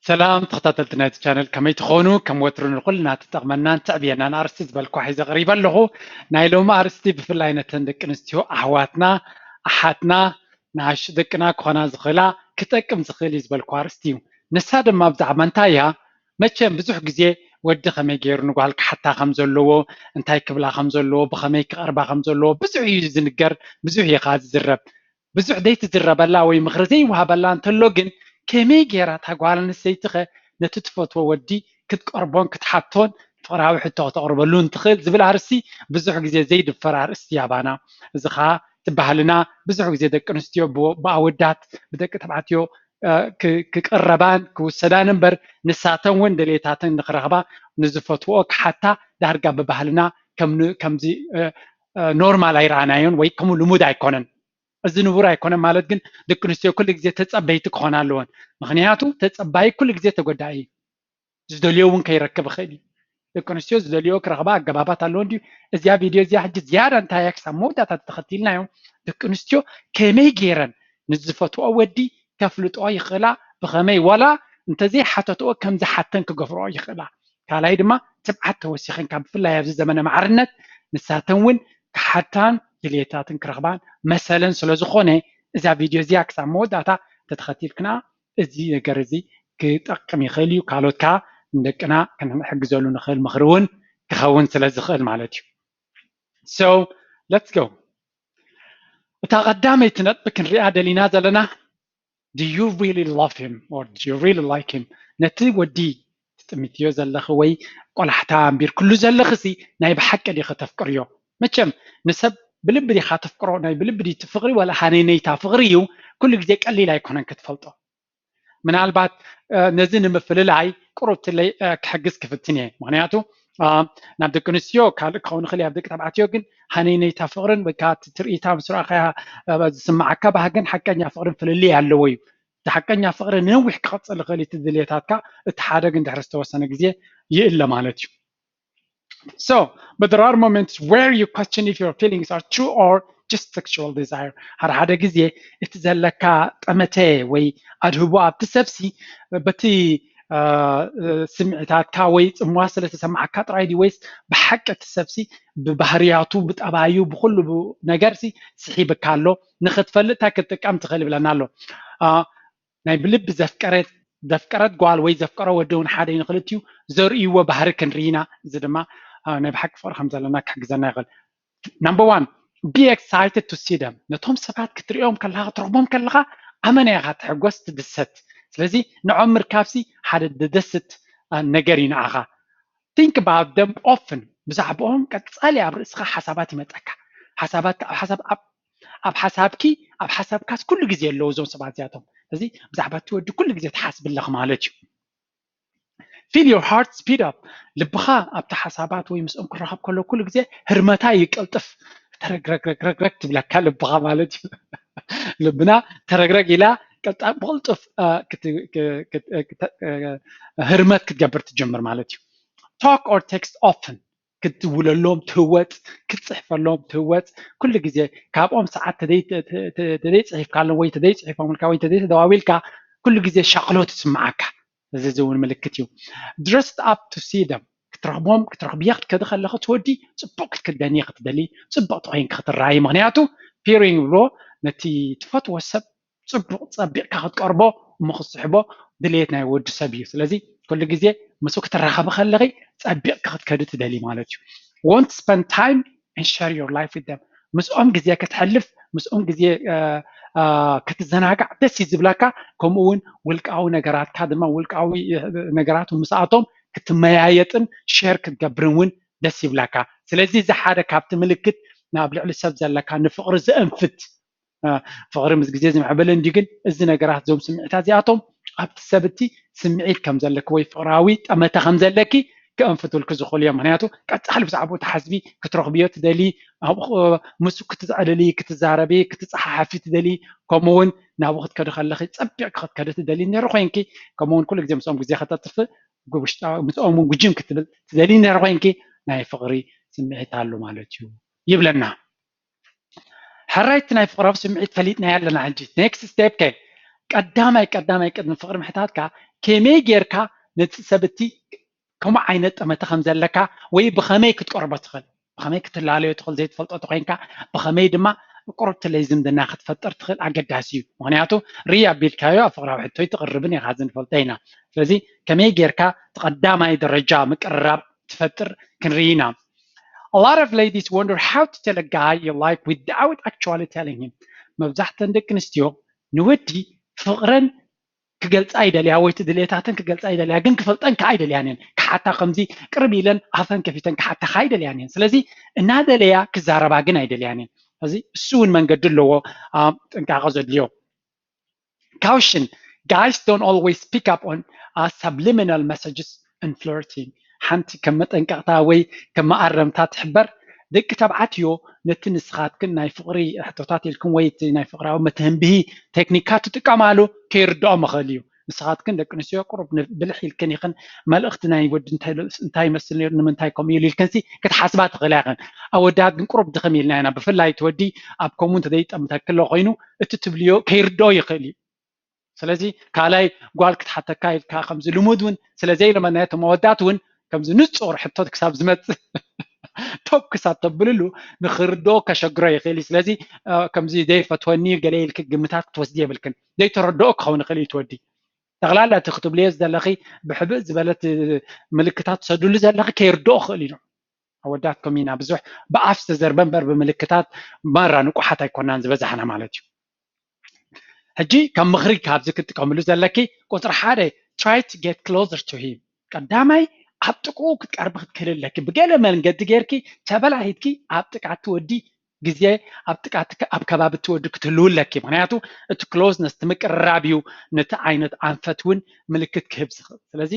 ሰላም ተኸታተልቲ ናይቲ ቻነል፣ ከመይ ትኾኑ? ከም ወትሩ ንኹልና ትጠቕመናን ትዕብየናን ኣርእስቲ ዝበልኳ ሒዘ ቀሪበ ኣለኹ። ናይ ሎሚ ኣርእስቲ ብፍላይ ነተን ደቂ ኣንስትዮ ኣሕዋትና፣ ኣሓትና፣ ንኣሽቱ ደቅና ክኾና ዝኽእላ ክጠቅም ዝኽእል እዩ ዝበልኳ ኣርእስቲ እዩ። ንሳ ድማ ብዛዕባ እንታይ እያ? መቸም ብዙሕ ግዜ ወዲ ከመይ ገይሩ ንጓል ክሓታ ከም ዘለዎ፣ እንታይ ክብላ ከም ዘለዎ፣ ብኸመይ ክቐርባ ከም ዘለዎ ብዙሕ እዩ ዝንገር፣ ብዙሕ እዩ ከዓ ዝዝረብ። ብዙሕ ዘይትዝረበላ ወይ ምኽሪ ዘይወሃበላ እንተሎ ግን ከመይ ገይራ እታ ጓል ኣንስተይቲ ኸ ነቲ ትፈትዎ ወዲ ክትቀርቦን ክትሓቶን ፍቕራዊ ሕቶ ክተቕርበሉን ትኽእል ዝብል ኣርእስቲ ብዙሕ ግዜ ዘይድፈር ኣርእስቲ እያ ባና። እዚ ኸዓ እቲ ባህልና ብዙሕ ግዜ ደቂ ኣንስትዮ ብወ- ብኣወዳት ብደቂ ተባዕትዮ እ፣ ክ- ክቅረባን ክውሰዳን እምበር ንሳተን እውን ድሌታተን ንክረኽባ ንዝፈትዎ ክሓታ ዳርጋ ብባህልና ከም ን- ከምዚ እ፣ እ፣ ኖርማል ኣይረኣናዮን ወይ ከምኡ ልሙድ ኣይኮነን። እዚ ንቡር ኣይኮነን ማለት ግን ደቂ ኣንስትዮ ኩሉ ግዜ ተጸበይቲ ክኾና ኣለወን። ምኽንያቱ ተጸባይ ኩሉ ግዜ ተጎዳኢ እዩ። ዝደልዮ እውን ከይረክብ ይኽእል እዩ። ደቂ ኣንስትዮ ዝደልዮ ክረኽባ ኣገባባት ኣለወን ድዩ? እዚኣ ቪድዮ እዚኣ ሕጂ ዝያዳ እንታይ እያ ክሳብ መወዳእታ ተኸቲልናዮ ደቂ ኣንስትዮ ከመይ ገይረን ንዝፈትኦ ወዲ ከፍልጦ ይኽእላ፣ ብኸመይ ዋላ እንተዘይሓተትኦ ከም ዝሓተን ክገብርኦ ይኽእላ። ካልኣይ ድማ ትብዓት ተወሲኸን ካብ ብፍላይ ኣብዚ ዘመነ ማዕርነት ንሳተን እውን ክሓታን ድልየታትን ክረኽባን መሰለን ስለ ዝኾነ እዛ ቪድዮ እዚኣ ክሳብ መወዳእታ ተተኸቲልክና እዚ ነገር እዚ ክጠቅም ይኽእል እዩ። ካልኦት ከዓ ንደቅና ክንሕግዘሉ ንኽእል ምኽሪ እውን ክኸውን ስለ ዝኽእል ማለት እዩ። So let's go። እታ ቀዳመይቲ ነጥቢ ክንሪኣ ደሊና ዘለና do you really love him or do you really like him? ነቲ ወዲ ትጥምትዮ ዘለኺ ወይ ቆላሕታ ኣንቢርክሉ ዘለኽሲ ናይ ብሓቂ ዲኺ ተፍቅርዮ? መቸም ንሰብ ብልቢ ዲኻ ተፍቅሮ? ናይ ብልቢ ድዩ እቲ ፍቕሪ ወላ ሃነይነይታ ፍቕሪ እዩ? ኩሉ ግዜ ቀሊል ኣይኮነን ክትፈልጦ። ምናልባት ነዚ ንምፍልላይ ቁሩብ ትለይ ክሕግዝ ክፍትን እየ። ምክንያቱ ናብ ደቂ ኣንስትዮ ካልእ ክኸውን ይኽእል ኣብ ደቂ ተባዕትዮ ግን ሃነይነይታ ፍቕርን ወይ ከዓ ትርኢታ ምስ ረኣኻያ ዝስማዓካ ባህግን ሓቀኛ ፍቕርን ፍልልይ ኣለዎ እዩ። እቲ ሓቀኛ ፍቕሪ ንነዊሕ ክቐፅል ይኽእል እቲ ድልየታትካ እቲ ሓደ ግን ድሕሪ ዝተወሰነ ግዜ ይእለ ማለት እዩ። So, but there are moments where you question if your feelings are true or just sexual desire. ሓደ ሓደ ግዜ እቲ ዘለካ ጠመተ ወይ ኣድህቦ ኣብቲ ሰብሲ በቲ ስምዒታትካ ወይ ፅምዋ ስለ ተሰማዓካ ጥራይ ድዩ ወይስ ብሓቂ እቲ ሰብሲ ብባህርያቱ ብጠባዩ ብኩሉ ነገርሲ ስሒብካ ኣሎ? ንክትፈልጥ እንታይ ክትጥቀም ትኽእል ይብለና ኣሎ። ናይ ብልቢ ዘፍቀረት ዘፍቀረት ጓል ወይ ዘፍቀረ ወዲ እውን ሓደ እዩ ንክልቲኡ ዘርእይዎ ባህሪ ክንርኢ ኢና። እዚ ድማ ናይ ብሓቂ ፍቅሪ ከም ዘለና ክሕግዘና ይኽእል። Number one, be excited to see them። ነቶም ሰባት ክትሪኦም ከለካ ክትረኽቦም ከለካ ኣመና ኢኻ ትሕጎስ ትድሰት። ስለዚ ንዖም ምርካብሲ ሓደ ደደስት ነገር እዩ ንዓኻ። Think about them often። ብዛዕባኦም ቀጻሊ ኣብ ርእስኻ ሓሳባት ይመጸካ። ሓሳባት ኣብ ሓሳብ ኣብ ኣብ ሓሳብኪ ኣብ ሓሳብካስ ኩሉ ግዜ ኣለዉ እዞም ሰባት እዚኣቶም። ስለዚ ብዛዕባ እቲ ወዲ ኩሉ ግዜ ትሓስቢ ኣለኺ ማለት እዩ። Feel your heart speed up። ልብኻ ኣብቲ ሓሳባት ወይ ምስኦም ክራኸብ ከሎ ኩሉ ግዜ ህርመታ ይቀልጥፍ። ተረግረግረግረግረግ ትብለካ ልብኻ ማለት እዩ። ልብና ተረግረግ ኢላ ቀልጣ ብቕልጡፍ ህርመት ክትገብር ትጀምር ማለት እዩ። Talk or text often። ክትድውለሎም ትህወፅ፣ ክትፅሕፈሎም ትህወፅ። ኩሉ ግዜ ካብኦም ሰዓት ተደይፅሒፍካሎም ወይ ተደይፅሒፎምልካ ወይ ተደይተደዋዊልካ ኩሉ ግዜ ሻቕሎት ይስምዓካ። እዚ እውን ምልክት እዩ። Dressed up to see them። ክትረኽቦም ክትረኽብዮ ክትከዲ ከለኺ ትወዲ ፅቡቕ ክትክደኒ ክትደሊ፣ ፅብቕቲ ኮይንኪ ክትረኣይ። ምክንያቱ ፒሪንግ ብሎ ነቲ ትፈትዎ ሰብ ፅቡቕ ፀቢቕካ ክትቀርቦ እሞ ክትስሕቦ ድሌት ናይ ወዲ ሰብ እዩ። ስለዚ ኩሉ ግዜ ምስኡ ክትራኸቢ ከለኺ ፀቢቕካ ክትከዲ ትደሊ ማለት እዩ። Want spend time and share your life with them። ምስኦም ግዜ ክትሕልፍ ምስኦም ግዜ ክትዘናጋዕ ደስ እዩ ዝብለካ። ከምኡ እውን ውልቃዊ ነገራትካ ድማ ውልቃዊ ነገራት ምስኣቶም ክትመያየጥን ሼር ክትገብርን እውን ደስ ይብለካ። ስለዚ እዚ ሓደ ካብቲ ምልክት ናብ ልዕሊ ሰብ ዘለካ ንፍቕሪ ዘእንፍት ፍቕሪ ምስ ግዜ ዝምዕብል እንዲ ግን እዚ ነገራት እዞም ስምዒታት እዚኣቶም ኣብቲ ሰብ እቲ ስምዒት ከም ዘለኪ ወይ ፍቕራዊ ጠመተ ከም ዘለኪ ክእንፍትልኪ ዝኽእሉ እዮም። ምክንያቱ ቀፃሊ ብዛዕባኡ ትሓስቢ፣ ክትረኽብዮ ትደሊ፣ ምስኡ ክትዕልሊ፣ ክትዛረቢ፣ ክትፀሓሓፊ ትደሊ፣ ከምኡ እውን ናብኡ ክትከዲ ከለኺ ፀቢቕኪ ክትከዲ ትደሊ ነይሩ ኮይንኪ፣ ከምኡ እውን ኩሉ ግዜ ምስኦም ግዜ ከተጥፍእ ምስኦም እውን ጉጅም ክትብል ትደሊ ነይሩ ኮይንኪ ናይ ፍቕሪ ስምዒት ኣሎ ማለት እዩ ይብለና። ሕራይ እቲ ናይ ፍቕራዊ ስምዒት ፈሊጥናዮ ኣለና። ሕጂ ኔክስት ስቴፕ ከ ቀዳማይ ቀዳማይ ቅድሚ ፍቕሪ ምሕታትካ ከመይ ጌርካ ነቲ ሰብ እቲ ከምኡ ዓይነት ጠመተ ከም ዘለካ ወይ ብኸመይ ክትቀርቦ ትኽእል፣ ብኸመይ ክትላለዮ ትኽእል ዘይትፈልጦ ተኮይንካ፣ ብኸመይ ድማ ቁርብትለይ ዝምድና ክትፈጥር ትኽእል ኣገዳሲ እዩ። ምክንያቱ ርያ ቢልካዮ ኣብ ፍቕራዊ ሕቶ ኣይትቕርብን ኢኻ ዝንፈልጦ ኢና። ስለዚ ከመይ ጌርካ እቲ ቀዳማይ ደረጃ ምቅርራብ ትፈጥር ክንርኢ ኢና። A lot of ladies wonder how to tell a guy you like without actually telling him. መብዛሕተን ደቂ ኣንስትዮ ንወዲ ፍቕረን ክገልጻ ይደልያ ወይ እቲ ድሌታተን ክገልጻ ይደልያ፣ ግን ክፈልጠን ከዓ ኣይደልያን እየን። ክሓታ ከምዚ ቅርብ ኢለን ኣፈን ከፊተን ክሓታኻ ኣይደልያን እየን። ስለዚ እናደለያ ክዛረባ ግን ኣይደልያን እየን። ስለዚ እሱ እውን መንገዲ ኣለዎ፣ ጥንቃቐ ዘድልዮ። Caution, guys don't always pick up on subliminal messages in flirting. ሓንቲ ከም መጠንቀቕታ ወይ ከም መኣረምታ ትሕበር፣ ደቂ ተባዕትዮ ነቲ ንስኻትክን ናይ ፍቕሪ ሕቶታት ኢልክን ወይ እቲ ናይ ፍቕራዊ መተንብሂ ቴክኒካት ትጥቀማሉ ከይርድኦም ይኽእል እዩ። ንስኻትክን ደቂ ኣንስትዮ ቁሩብ ብልሕ ኢልክን ኢኽን፣ መልእኽቲ ናይ ወዲ እንታይ ይመስል ነይሩ፣ ንምንታይ ከምኡ ኢሉ ኢልክንሲ ክትሓስባ ትኽእላ ኢኽን። ኣወዳት ግን ቁሩብ ድኽም ኢልና ኢና። ብፍላይ እቲ ወዲ ኣብ ከምኡ እንተዘይጠምተኪ ኣሎ ኮይኑ እቲ ትብልዮ ከይርድኦ ይኽእል እዩ። ስለዚ ካልኣይ ጓል ክትሓተካ ኢልካ ከምዚ ልሙድ እውን ስለ ዘይለመድናዮ እቶም ኣወዳት እውን ከምዚ ንጹር ሕቶት ክሳብ ዝመጽእ ቶብ ክሳብ ተብልሉ ንኽርድኦ ከሸግሮ ይኽእል እዩ። ስለዚ ከምዚ ዘይፈትወኒ ገለ ኢልክ ግምታት ክትወስዲ የብልክን። ዘይተረድኦ ክኸውን ይኽእል እዩ ትወዲ። ጠቕላላ እቲ ክትብልዮ ዘለኺ ብሕብእ ዝበለት ምልክታት ትሰድሉ ዘለኺ ከይርድኦ ክእል እዩ። ኣወዳት ከምኡ ኢና ብዙሕ ብኣፍ ዝተዘርበ እምበር ብምልክታት ማራ ንቁሓት ኣይኮናን ዝበዛሕና ማለት እዩ። ሕጂ ከም ምኽሪ ካብዚ ክትጥቀምሉ ዘለኪ ቁፅሪ ሓደ try to get closer to him። ቀዳማይ ኣብ ጥቅኡ ክትቀርቢ ክትክእል ኣለኪ። ብገለ መንገዲ ጌርኪ ተበላሂትኪ ኣብ ጥቃ እቲ ወዲ ግዜ ኣብ ጥቃ እቲ ኣብ ከባቢ እቲ ወዲ ክትህልው ኣለኪ። ምክንያቱ እቲ closeness እቲ ምቅርራብ እዩ ነቲ ዓይነት ኣንፈት እውን ምልክት ክህብ ዝኽእል። ስለዚ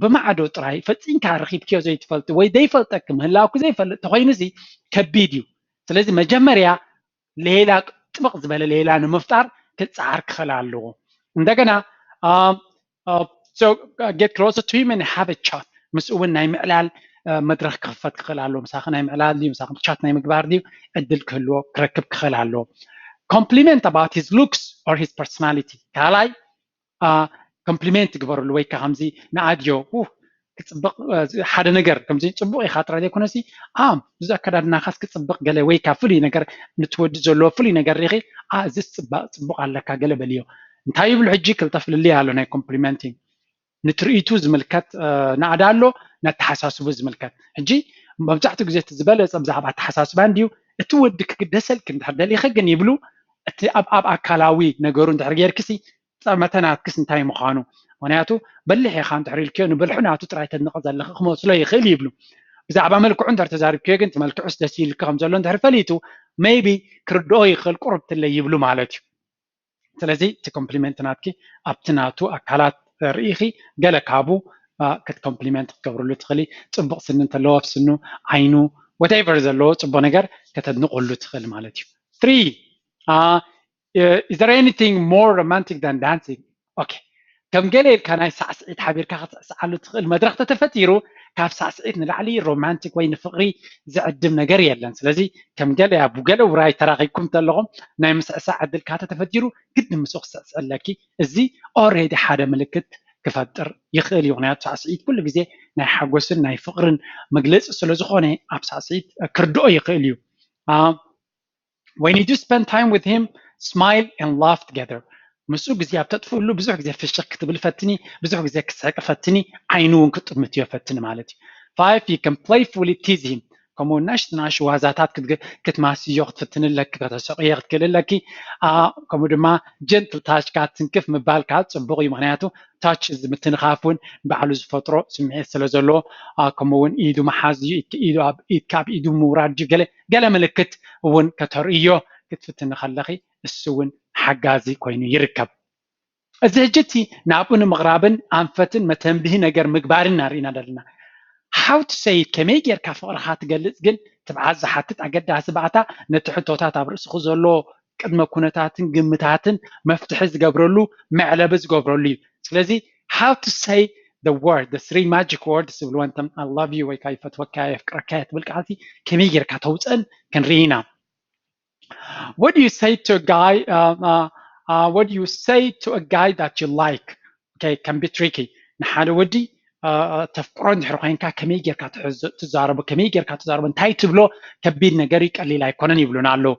ብማዕዶ ጥራይ ፈፂምካ ረኺብክዮ ዘይትፈልጢ ወይ ዘይፈልጠኪ ምህላውኪ ዘይፈልጥ ተኮይኑ እዚ ከቢድ እዩ። ስለዚ መጀመርያ ሌላ ጥብቕ ዝበለ ሌላ ንምፍጣር ክፀዓር ክኽእል ኣለዎ። እንደገና get closer to him and have a chat። ምስኡ እውን ናይ ምዕላል መድረኽ ክኽፈት ክኽእል ኣለዎ። ምሳኺ ናይ ምዕላል ድዩ ምሳኺ ቻት ናይ ምግባር ድዩ ዕድል ክህልዎ ክረክብ ክኽእል ኣለዎ። Compliment about his looks or his personality። ካልኣይ ኮምፕሊሜንት ግበርሉ ወይ ከዓ ከምዚ ንኣድዮ ክፅብቕ ሓደ ነገር ከምዚ ፅቡቕ ኢኻ ጥራይ ዘይኮነሲ ኣም እዚ ኣከዳድናኻስ ክፅብቕ ገለ ወይ ከዓ ፍሉይ ነገር ንትወዲ ዘለዎ ፍሉይ ነገር ሪኺ እዚስ ፅቡቕ ኣለካ ገለ በልዮ። እንታይ ይብሉ ሕጂ ክልተ ፍልልይ ኣሎ ናይ ኮምፕሊመንቲንግ ንትርኢቱ ዝምልከት ናእዳ ኣሎ ነተሓሳስቡ ዝምልከት። ሕጂ መብዛሕትኡ ግዜ እቲ ዝበለፀ ብዛዕባ ኣተሓሳስባ እንድዩ እቲ ወዲ ክግደሰልክ እንድሕር ደሊኸ ግን ይብሉ እቲ ኣብ ኣብ ኣካላዊ ነገሩ እንድሕር ጌርክሲ ጠመተ ናትክስ እንታይ ምዃኑ ምክንያቱ በሊሕ ኢኻ እንድሕር ኢልክዮ ንበልሑ ናቱ ጥራይ ተድንቐ ዘለኺ ክመስሎ ይኽእል ይብሉ። ብዛዕባ መልክዑ እንድሕር ተዛሪብክዮ ግን እቲ መልክዑስ ደስ ኢልክ ከም ዘሎ እንድሕር ፈሊጡ maybe ክርድኦ ይኽእል ቁርብትለይ ይብሉ ማለት እዩ። ስለዚ እቲ ኮምፕሊመንት ናትኪ ኣብቲ ናቱ ኣካላት ርኢኺ ገለ ካብኡ ክት ኮምፕሊመንት ክትገብርሉ ትኽእሊ። ፅቡቕ ስኒ እንተለዎ ኣብ ስኑ ዓይኑ whatever ዘለዎ ፅቡቕ ነገር ከተድንቕሉ ትኽእል ማለት እዩ። Three, is there anything more romantic than dancing? Okay, ከም ገለ ኢልካ ናይ ሳዕስዒት ሓቢርካ ክትስዕስዓሉ ትኽእል መድረኽ ተተፈጢሩ ካብ ሳዕስዒት ንላዕሊ ሮማንቲክ ወይ ንፍቕሪ ዝዕድም ነገር የለን። ስለዚ ከም ገለ ኣብ ገለ ውራይ ተራኺብኩም እንተለኹም ናይ ምስዕሳዕ ዕድል ካተ ተፈጢሩ ግድን ምስኡ ክስዕስዕ ኣለኪ። እዚ already ሓደ ምልክት ክፈጥር ይኽእል እዩ። ምክንያቱ ሳዕስዒት ኩሉ ግዜ ናይ ሓጎስን ናይ ፍቕርን መግለፂ ስለ ዝኾነ ኣብ ሳዕስዒት ክርድኦ ይኽእል እዩ። When you do spend time with him, smile and laugh together. ምስኡ ግዜ ኣብ ተጥፍእሉ ብዙሕ ግዜ ፍሽኽ ክትብል ፈትኒ፣ ብዙሕ ግዜ ክስሕቂ ፈትኒ፣ ዓይኑ እውን ክጥምትዮ ፈትኒ ማለት እዩ። Five, you can playfully tease him. ከምኡ ናሽ ናሽ ዋዛታት ክትማስዮ ክትፍትኒ ኣለኪ፣ ከተሰቕዮ ክትክእል ኣለኪ። ከምኡ ድማ ጀንትል ታች ካትንክፍ ምባል ከዓ ፅቡቕ እዩ። ምክንያቱ ታች እዚ ምትንኻፍ እውን ባዕሉ ዝፈጥሮ ስምዒት ስለ ዘለዎ ከምኡ እውን ኢዱ መሓዝ እዩ። ኢዱ ኣብ ኢድካ ኣብ ኢዱ ምውራድ እዩ። ገለ ገለ ምልክት እውን ከተርእዮ ክትፍትኒ ከለኺ እሱ እውን ሓጋዚ ኮይኑ ይርከብ። እዚ ሕጂ እቲ ናብኡ ንምቕራብን ኣንፈትን መተንብሂ ነገር ምግባርን ኢና ርኢና ዘለና። How to say it ከመይ ጌርካ ፍቕርኻ ትገልጽ ግን ትብዓት ዝሓትት ኣገዳሲ ባእታ ነቲ ሕቶታት ኣብ ርእስኹ ዘሎ ቅድመ ኩነታትን ግምታትን መፍትሒ ዝገብረሉ መዕለቢ ዝገብረሉ እዩ። ስለዚ how to say the word the three magic words ዝብልዎ እንተም I love you ወይ ከዓ ይፈትወካ የፍቅረካ ትብል ቃልሲ ከመይ ጌርካ ተውፅአን ክንርኢ ኢና። What do you say to a guy? Uh, uh, uh, what do you say to a guy that you like? okay, can be tricky። ንሓደ ወዲ ተፍቅሮ እንድሕር ኮይንካ ከመይ ጌርካ ትዛረቦ፣ ከመይ ጌርካ ትዛረቦ፣ እንታይ ትብሎ ከቢድ ነገር እዩ፣ ቀሊል ኣይኮነን ይብሉና ኣለዉ።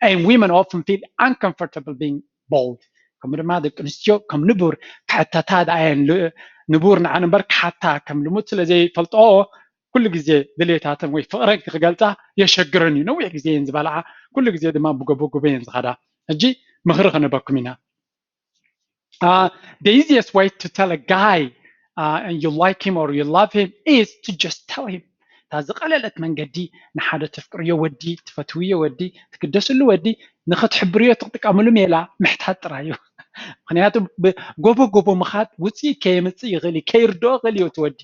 And women often feel uncomfortable being bold። ከምኡ ድማ ደቂ ኣንስትዮ ከም ንቡር ክሕተታ ደኣ እየን፣ ንቡር ንዓን እምበር ክሓታ ከም ልሙድ ስለ ዘይፈልጥኦ ኩሉ ግዜ ድሌታተን ወይ ፍቕረን ክገልፃ የሸግረን እዩ። ነዊሕ ግዜ እየን ዝበልዓ፣ ኩሉ ግዜ ድማ ብጎቦ ጎቦ እየን ዝኸዳ። ሕጂ ምኽሪ ክንበኩም ኢና። Uh, the easiest way to tell a guy uh, and you like him or you love him is to just tell him. እታ ዝቐለለት መንገዲ ንሓደ ተፍቅርዮ ወዲ፣ ትፈትውዮ ወዲ፣ ትግደስሉ ወዲ ንኽትሕብርዮ ትጥቀምሉ ሜላ ምሕታት ጥራይ እዩ። ምክንያቱ ጎቦ ጎቦ ምኻድ ውፅኢት ከየምፅእ ይኽእል እዩ፣ ከይርድኦ ይኽእል እዩ እቲ ወዲ።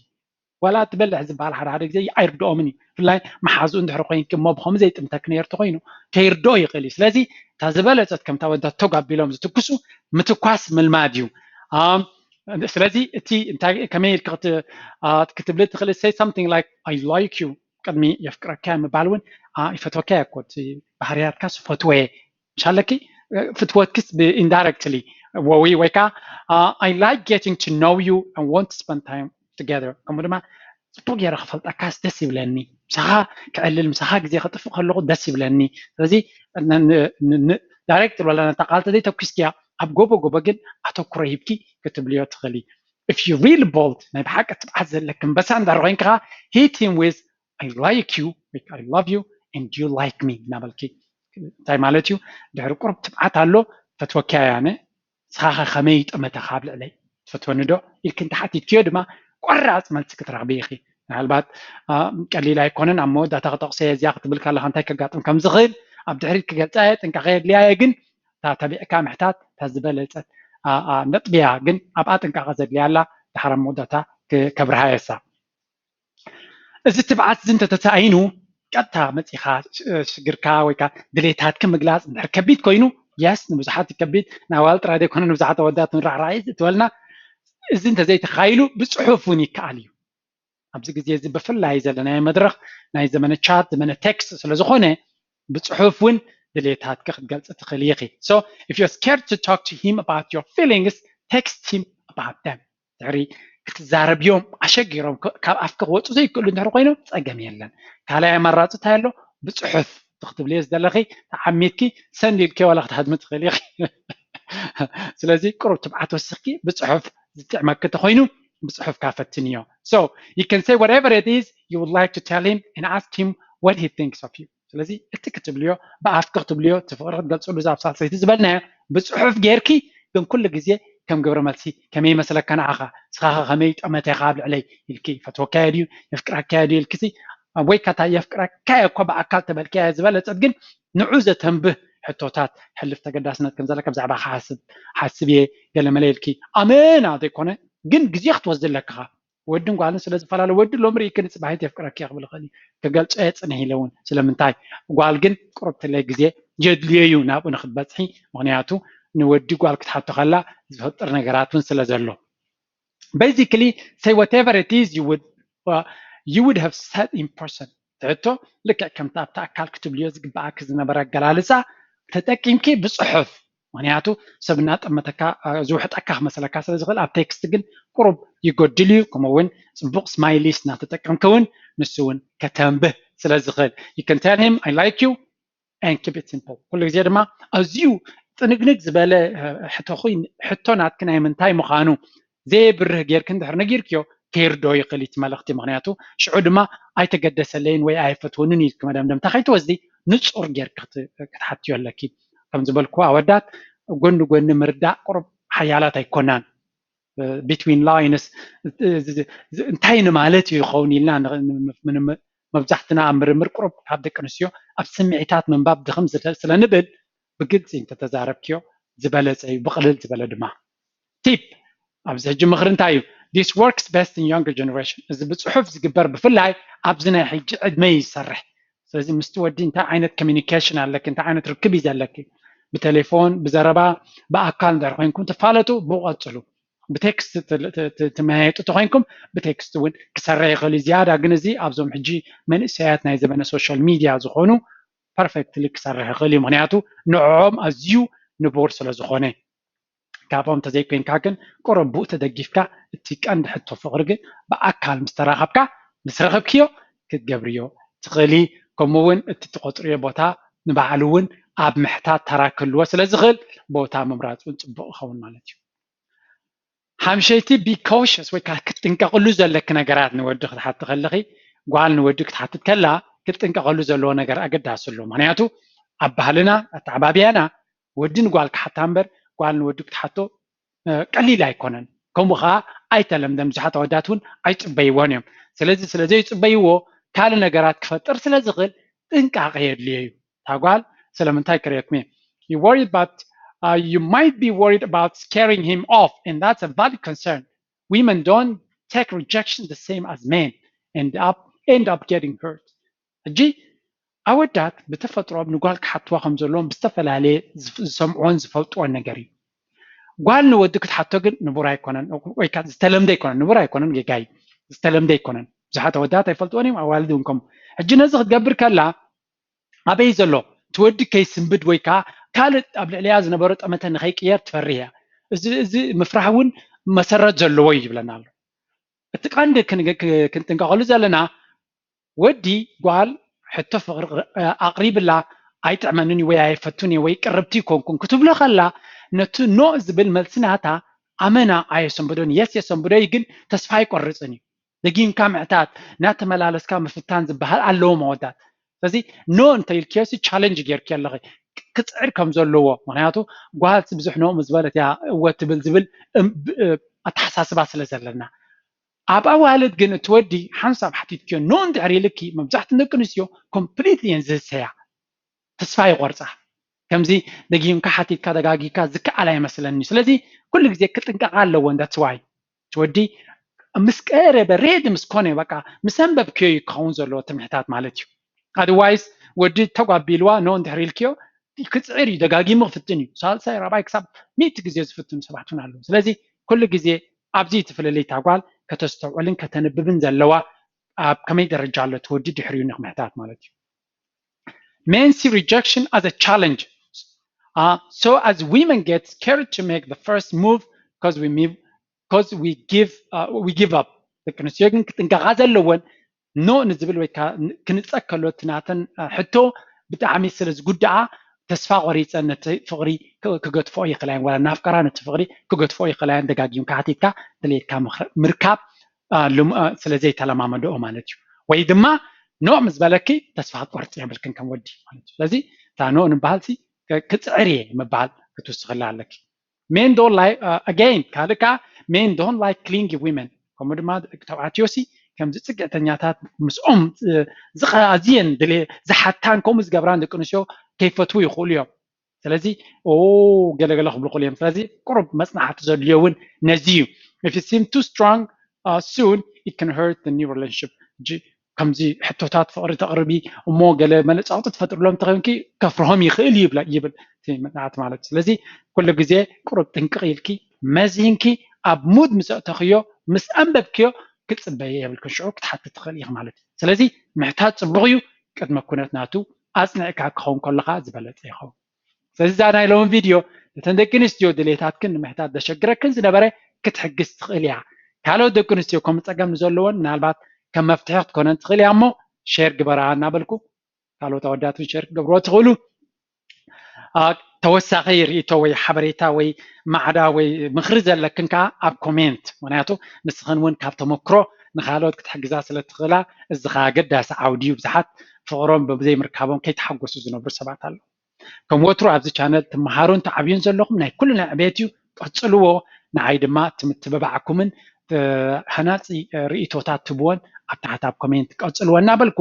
ዋላ ትበልሕ ዝበሃል ሓደ ሓደ ግዜ ኣይርድኦምን እዩ። ብፍላይ መሓዝኡ እንድሕር ኮይንኪ እሞ ብኸምኡ ዘይጥምተኪ ነይሩ ተኮይኑ ከይርድኦ ይኽእል እዩ። ስለዚ እታ ዝበለፀት ከምታ ወዳት ቶግ ኣቢሎም ዝትኩሱ ምትኳስ ምልማድ እዩ። ስለዚ እቲ እንታይ ከመይ ኢልኪ ክትብሊ ትኽእሊ፣ say something like I like you ቅድሚ የፍቅረካ ምባል እውን ይፈትወካ እኮ፣ እቲ ባህርያትካ ስፈትወ ምሻለኪ፣ ፍትወትክስ ብ indirectly ወይ ወይ ከዓ I like getting to know you and want to spend time together፣ ከምኡ ድማ ፅቡቅ ገይረ ክፈልጠካስ ደስ ይብለኒ፣ ምሳኻ ክዕልል ምሳኻ ግዜ ከጥፍእ ከለኹ ደስ ይብለኒ። ስለዚ direct ወላ ነታ ቃል ተዘይተኩስኪያ ኣብ ጎቦ ጎቦ ግን ኣተኩሮ ሂብኪ ክትብልዮ ትኽእሊ። If you really bold፣ ናይ ብሓቂ ትብዓት ዘለኪ ኣንበሳ እንድሕር ኮይንካ፣ hit him with I like you፣ I love you and you like me እናበልኪ። እንታይ ማለት እዩ? ድሕሪ ቁሩብ ትብዓት ኣሎ፣ ፈትወኪያ እየ ኣነ፣ ንስኻ ከ ከመይ ጠመተኻ ኣብ ልዕለይ? ትፈትወኒ ዶ ኢልኪ እንተሓቲትክዮ ድማ ቆራፅ መልሲ ክትረኽቢ ኢኺ። ምናልባት ቀሊል ኣይኮነን፣ ኣብ መወዳእታ ክጠቕሶ እየ እዚኣ ክትብል ከለኻ እንታይ ከጋጥም ከም ዝኽእል ኣብ ድሕሪት ክገልፃ እየ፣ ጥንቃቐ የድልያ እየ። ግን እታ ተቢዕካ ምሕታት እታ ዝበለፀት ነጥቢ እያ። ግን ኣብኣ ጥንቃቐ ዘድልያ ኣላ፣ ድሓር ኣብ መወዳእታ ከብርሃ እየ እሳ። እዚ ትብዓት እዚ እንተተሳኢኑ ቀጥታ መፂኻ ሽግርካ ወይ ከዓ ድሌታትኪ ምግላፅ እንድሕር ከቢድ ኮይኑ፣ የስ ንብዙሓት ይከቢድ፣ ንኣዋልድ ጥራይ ዘይኮነ ንብዙሓት ኣወዳት ንራዕራዕ እዩ ዝእትወልና። እዚ እንተዘይተኻይሉ ብፅሑፍ እውን ይከኣል እዩ። ኣብዚ ግዜ እዚ ብፍላይ ዘለናዮ መድረኽ ናይ ዘመነ ቻት ዘመነ ቴክስት ስለዝኾነ ብፅሑፍ እውን ድሌታትኪ ክትገልፂ ትኽእሊ ኢኺ። So if you're scared to talk to him about your feelings, text him about them። ድሕሪ ክትዛረብዮም ኣሸጊሮም ካብ ኣፍኪ ክወፁ ዘይክእሉ እንድሕር ኮይኖም ፀገም የለን። ካልኣይ ኣማራፂ እንታይ ኣሎ? ብፅሑፍ ክትብልዮ ዝደለኺ ተዓሚትኪ ሰንድ ኢልኪ ዋላ ክትሃድሚ ትኽእሊ ኢኺ። ስለዚ ቁሩብ ትብዓት ወሲኽኪ ብፅሑፍ ዝጥዕመኪ ተኮይኑ ብፅሑፍካ ፈትንዮ። So you can say whatever it is you would like to tell him and ask him what he thinks of you። ስለዚ እቲ ክትብልዮ ብኣፍኪ ክትብልዮ እቲ ፍቕሪ ክትገልፅሉ እዛ ኣብ ሳልሰይቲ ዝበልናዮ ብፅሑፍ ጌርኪ፣ ግን ኩሉ ግዜ ከም ግብረ መልሲ ከመይ ይመስለካ ንዓኻ፣ ንስኻ ከ ከመይ ጠመተኻ ኣብ ልዕለይ ኢልኪ፣ ይፈትወካዮ ድዩ የፍቅረካዮ ድዩ ኢልኪ ሲ፣ ወይ ካታ የፍቅረካዮ እኮ ብኣካል ተበልካዮ ዝበለፀት፣ ግን ንዑ ዘተንብህ ሕቶታት ሕልፍ ተገዳስነት ከም ዘለካ ብዛዕባ ክሓስብ ሓስብ እየ ገለመለ ኢልኪ ኣመና ዘይኮነ ግን ግዜ ክትወስድ ኣለካ። ወድን ጓልን ስለ ዝፈላለ ወዲ ሎም ርኢክን ፅባሒት የፍቅረኪ ክብል ይኽእል እዩ። ክገልፆ እየ ፅንሕ ኢለ እውን። ስለምንታይ? ጓል ግን ቁርብትለይ ግዜ የድልዮ እዩ ናብኡ ንክትበፅሒ። ምክንያቱ ንወዲ ጓል ክትሓቶ ከላ ዝፈጥር ነገራት እውን ስለ ዘሎ። Basically say whatever it is you would, uh, you would have said in person። ትሕቶ ልክዕ ከምቲ ኣብቲ ኣካል ክትብልዮ ዝግበኣኪ ዝነበረ ኣገላልፃ ተጠቂምኪ ብፅሑፍ። ምክንያቱ ሰብ እናጠመተካ ዝውሕጠካ ክመስለካ ስለ ዝኽእል ኣብ ቴክስት ግን ቁሩብ ይጎድል እዩ። ከምኡ እውን ፅቡቅ ስማይሊስ እናተጠቀምኪ እውን ንሱ እውን ከተንብህ ስለ ዝኽእል you can tell him I like you and keep it simple። ኩሉ ግዜ ድማ ኣዝዩ ጥንግንግ ዝበለ ሕቶ ናትኪ ናይ ምንታይ ምዃኑ ዘየብርህ ጌርኪ እንድሕር ነጊርክዮ ከይርድኦ ይኽእል እቲ መልእኽቲ። ምክንያቱ ሽዑ ድማ ኣይተገደሰለይን ወይ ኣይፈትወንን ኢልኪ መደምደምታ ከይትወስዲ ንፁር ጌርኪ ክትሓትዮ ኣለኪ። ከም ዝበልኩ ኣወዳት ጎኒ ጎኒ ምርዳእ ቁሩብ ሓያላት ኣይኮናን። Between lines እንታይ ንማለት እዩ ይኸውን ኢልና መብዛሕትና ኣብ ምርምር ቁሩብ ካብ ደቂ ኣንስትዮ ኣብ ስምዒታት ምንባብ ድኽም ስለ ንብል ብግልፂ እንተተዛረብክዮ ዝበለፀ እዩ፣ ብቕልል ዝበለ ድማ። ቲፕ ኣብዚ ሕጂ ምኽሪ እንታይ እዩ? This works best in younger generation። እዚ ብፅሑፍ ዝግበር ብፍላይ ኣብዚ ናይ ሕጂ ዕድመ እዩ ዝሰርሕ። ስለዚ ምስቲ ወዲ እንታይ ዓይነት ኮሚኒኬሽን ኣለኪ፣ እንታይ ዓይነት ርክብ እዩ ዘለኪ? ብቴሌፎን፣ ብዘረባ፣ ብኣካል እንድሕር ኮይንኩም ትፋለጡ ብኡ ቀፅሉ። ብቴክስት ትመያየጡ ተኮይንኩም ብቴክስት እውን ክሰርሕ ይኽእል እዩ። ዝያዳ ግን እዚ ኣብዞም ሕጂ መንእሰያት ናይ ዘመነ ሶሻል ሚድያ ዝኾኑ ፐርፌክትሊ ክሰርሕ ይኽእል እዩ። ምክንያቱ ንዕኦም ኣዝዩ ንቡር ስለ ዝኾነ። ካብኦም እንተዘይኮይንካ ግን ቁሩብ ብኡ ተደጊፍካ እቲ ቀንዲ ሕቶ ፍቕሪ ግን ብኣካል ምስ ተራኸብካ ምስ ረኸብክዮ ክትገብርዮ ትኽእሊ። ከምኡ እውን እቲ ትቆፅርዮ ቦታ ንባዕሉ እውን ኣብ ምሕታት ተራ ክህልዎ ስለ ዝኽእል ቦታ ምምራፅ እውን ፅቡቕ ይኸውን ማለት እዩ። ሓምሸይቲ be cautious ወይ ከዓ ክትጥንቀቕሉ ዘለኪ ነገራት ንወዲ ክትሓቲ ከለኺ ጓል ንወዲ ክትሓትት ከላ ክትጥንቀቐሉ ዘለዎ ነገር ኣገዳሲ ኣሎ። ምክንያቱ ኣብ ባህልና ኣተዓባብያና ወዲ ንጓል ክሓታ እምበር ጓል ንወዲ ክትሓቶ ቀሊል ኣይኮነን። ከምኡ ከዓ ኣይተለምደን። ብዙሓት ኣወዳት እውን ኣይፅበይዎን እዮም። ስለዚ ስለዘይፅበይዎ ካልእ ነገራት ክፈጥር ስለ ዝኽእል ጥንቃቐ የድልዮ እዩ። እታ ጓል ስለምንታይ ክርእየኩም እየ? You worried about uh, you might be worried about scaring him off, and that's a valid concern. Women don't take rejection the same as men and up end up getting hurt. ሕጂ ኣወዳት ብተፈጥሮም ንጓል ክሓትዋ ከም ዘለዎም ብዝተፈላለየ ዝሰምዕዎን ዝፈልጥዎን ነገር እዩ። ጓል ንወዲ ክትሓቶ ግን ንቡር ኣይኮነን፣ ወይ ከዓ ዝተለምደ ኣይኮነን። ንቡር ኣይኮነን፣ ጌጋ እዩ። ዝተለምደ ኣይኮነን። ብዙሓት ኣወዳት ኣይፈልጥዎን እዮም፣ ኣዋልድ እውን ከምኡ። ሕጂ ነዚ ክትገብር ከላ ኣበይ ዘሎ እቲ ወዲ ከይስንብድ ወይ ከዓ ካልእ ኣብ ልዕሊያ ዝነበሮ ጠመተ ንኸይቅየር ትፈርህ እያ። እዚ እዚ ምፍራህ እውን መሰረት ዘለዎ እዩ ይብለና ኣሎ። እቲ ቀንዲ ክንጥንቀቐሉ ዘለና ወዲ ጓል ሕቶ ፍቕሪ ኣቕሪብላ ኣይጥዕመንን እዩ ወይ ኣየፈቱን እየ ወይ ቅርብቲ ይኮንኩን ክትብሎ ከላ ነቲ ኖ ዝብል መልሲ ናታ ኣመና ኣየሰንብዶን የስ የሰንብዶ እዩ ግን ተስፋ ኣይቆርፅን እዩ። ደጊምካ ምሕታት እናተመላለስካ ምፍታን ዝበሃል ኣለዎ መወዳት። ስለዚ ኖ እንተኢልክዮሲ ቻለንጅ ጌርኪ ኣለኺ ክፅዕር ከም ዘለዎ። ምክንያቱ ጓልሲ ብዙሕ ኖ ምስ በለት እያ እወ ትብል ዝብል ኣተሓሳስባ ስለ ዘለና። ኣብ ኣዋልድ ግን እቲ ወዲ ሓንሳብ ሓቲትክዮ ኖ እንድሕር ኢልኪ መብዛሕትኡ ደቂ ኣንስትዮ ኮምፕሊትሊ እየን ዝህሰያ። ተስፋ ይቆርፃ። ከምዚ ደጊምካ ሓቲትካ ደጋጊካ ዝከኣል ኣይመስለኒ። ስለዚ ኩሉ ግዜ ክጥንቀቃ ኣለወን። That's why እቲ ወዲ ምስ ቀረበ ሬዲ ምስ ኮነ በቃ ምስ ኣንበብክዮ እዩ ክኸውን ዘለዎ እቲ ምሕታት ማለት እዩ። ኣድዋይስ ወዲ ተጓቢልዋ ኖ እንድሕር ኢልክዮ ክፅዕር እዩ፣ ደጋጊሙ ክፍትን እዩ። ሳልሳይ ራብዓይ ክሳብ ሚእቲ ግዜ ዝፍትኑ ሰባት እውን ኣለዉ። ስለዚ ኩሉ ግዜ ኣብዚ እቲ ፍልልይ እታ ጓል ከተስተውዕልን ከተንብብን ዘለዋ ኣብ ከመይ ደረጃ ኣሎ እቲ ወዲ ድሕሪኡ ንክምሕታት ማለት እዩ። Men see rejection as a challenge. Uh, so as women get scared to make the first move because we move, because we give uh, we give up. ደቂ ኣንስትዮ ግን ክጥንቀቓ ዘለወን ኖ ንዝብል ወይ ክንፀግ ከሎ እቲ ናተን ሕቶ ብጣዕሚ ስለ ዝጉዳኣ ተስፋ ቆሪፀን ነቲ ፍቕሪ ክገድፍኦ ይኽእላ እየን። ዋላ እናፍቀራ ነቲ ፍቕሪ ክገድፍኦ ይኽእላ እየን። ደጋጊምካ ሓቲትካ ድሌትካ ምርካብ ስለ ዘይተለማመደኦ ማለት እዩ። ወይ ድማ ኖ ምስ በለኪ ተስፋ ክትቆርፂ የብልክን ከም ወዲ ማለት እዩ። ስለዚ እታ ኖ ንበሃል ክፅዕር እየ ምበሃል ክትውስኽላ ኣለኪ። Men don't like uh, again ካልእ ከዓ men don't like clingy women። ከምኡ ድማ ተባዕትዮ ሲ ከምዚ ፅግዕተኛታት ምስኦም ኣዝየን ዝሓታን ከምኡ ዝገብራን ደቂ ኣንስትዮ ከይፈትዉ ይኽእሉ እዮም። ስለዚ ገለገለ ክብሉ ክእሉ እዮም። ስለዚ ቁሩብ መፅናዕቲ ዘድልዮ እውን ነዚ እዩ። If you seem too strong uh, soon it can hurt the new relationship. ከምዚ ሕቶታት ፍቕሪ ተቕርቢ እሞ ገለ መለፃቕጢ ትፈጥርሎም እንተኾይንኪ ከፍርሆም ይኽእል ይብል እቲ መፅናዕቲ ማለት እዩ። ስለዚ ኩሉ ግዜ ቁሩብ ጥንቅቕ ኢልኪ መዚንኪ ኣብ ሙድ ምስ ኣእተኽዮ ምስ ኣንበብክዮ ክትፅበየ የብልክን፣ ሽዑ ክትሓቲ ትኽእል ኢኺ ማለት እዩ። ስለዚ ምሕታት ፅቡቕ እዩ፣ ቅድመ ኩነት ናቱ ኣፅኒዕካ ክኸውን ከሎ ከዓ ዝበለፀ ይኸውን። ስለዚ እዛ ናይ ሎሚ ቪድዮ ነተን ደቂ ኣንስትዮ ድሌታትክን ንምሕታት ዘሸግረክን ዝነበረ ክትሕግዝ ትኽእል እያ። ካልኦት ደቂ ኣንስትዮ ከምኡ ፀገም ንዘለወን ምናልባት ከም መፍትሒ ክትኮነን ትኽእል እያ እሞ ሼር ግበራ እናበልኩ ካልኦት ኣወዳትን ሸር ክትገብርዎ ትኽእሉ። ተወሳኺ ርእይቶ ወይ ሓበሬታ ወይ ማዕዳ ወይ ምኽሪ ዘለክን ከዓ ኣብ ኮሜንት፣ ምክንያቱ ንስኽን እውን ካብ ተመክሮ ንካልኦት ክትሕግዛ ስለ ትኽእላ። እዚ ከዓ ኣገዳሲ ዓውዲ እዩ። ብዙሓት ፍቕሮም ብዘይምርካቦም ከይተሓጎሱ ዝነብሩ ሰባት ኣለዉ። ከም ወትሩ ኣብዚ ቻነል ትመሃሩን ትዓብዩን ዘለኹም ናይ ኩልና ዕቤት እዩ። ቀፅልዎ። ንዓይ ድማ እቲ ምትብባዕኩምን ሃናፂ ርእይቶታት ትብዎን ኣብ ታሕቲ ኣብ ኮሜንት ቀፅልዎ እናበልኩ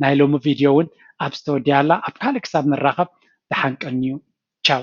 ናይ ሎሚ ቪድዮ እውን ኣብ ዝተወዲያ ኣላ። ኣብ ካልእ ክሳብ ንራኸብ ደሓን ቀንዩ። ቻው።